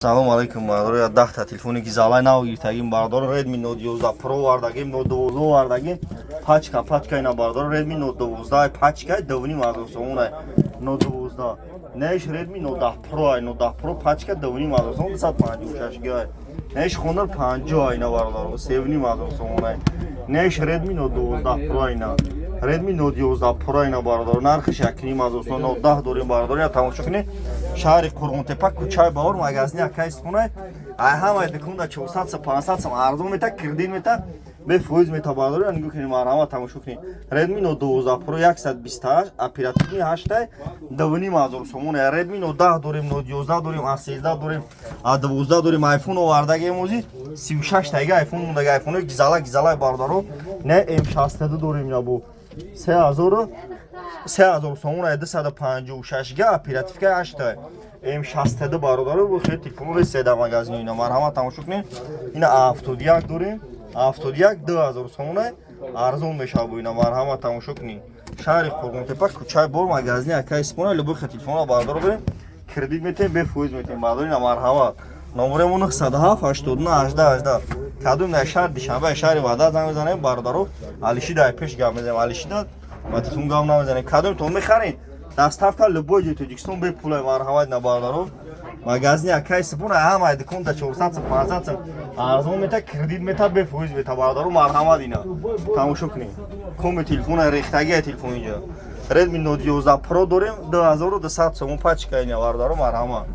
Салом алейкум, бародаро. Я 10-та телефони гизалай нав гирифтагим, бародаро. Redmi Note 11 Pro вардагим, Note 12 вардагим. Пачка, пачка ина, бародаро. Redmi Note 12 пачка 2,5 ҳазор сомон, Note 12. Неш Redmi Note 10 Pro ай, Note 10 Pro пачка 2,5 ҳазор сомон, 256 гай. Неш Honor 50 ина, бародаро, 3,5 ҳазор сомон ай. Неш Redmi Note 12 Pro ина. Redmi Note 11 Pro ина, бародаро, нархиш 1,5 ҳазор сомон. Note 10 дорем, бародаро, я тамошо кунед. Шаҳри Қурғонтепа, кӯчаи Баҳор, магазини акаи Супонай. Ай ҳамаи дуконда 400, 500 сом арзон мета, кредит мета, бефоиз мета, бародаро. Нигоҳ кунед, марҳамат, тамошо кунед. Redmi Note 12 Pro 128 оперативный 8 2,5 ҳазор сомон. Redmi Note 10 дорем, Note 11 дорем, A13 дорем, A12 дорем, iPhone овардагем ози 36 тайга iPhone мондаги, iPhone гизала гизала, бародаро. Не M62 дорем, набу 3000 3000 сомон, 256 га, оперативка 8 М62, бародаро. Бу хеле телефонҳои седа магазин ина, марҳамат, тамошо кунед. Ина А71 дорем, А71 2000 сомон, арзон мешавад бу ина, марҳамат, тамошо кунед. Шаҳри Қурғонтепа, кӯчаи Бор, магазини акаи Сипона. Любой телефонро, бародаро, дорем, кредит метем, бефоиз метем, бародаро. Ина, марҳамат, номерамо 907 89 18 18. Кадом дар шаҳри Душанбе, шаҳри Ваҳдат занг мезанем, бародаро, Алишида пеш гап мезанем, Алишида ба телефон гап намезанем. Кадомтон мехаред, доставка любой ҷои Тоҷикистон бепула. Марҳамат, на, бародаро, магазини акаи Сипона ҳамаи дукон да 400, 500 сом арзон мета, кредит мета, бефоиз мета, бародаро. Марҳамат, ина тамошо кунед. Коми телефона рехтагия телефон инҷа. Redmi Note 11 Pro дорем, 2200 сомон пачка ина, бародаро, марҳамат.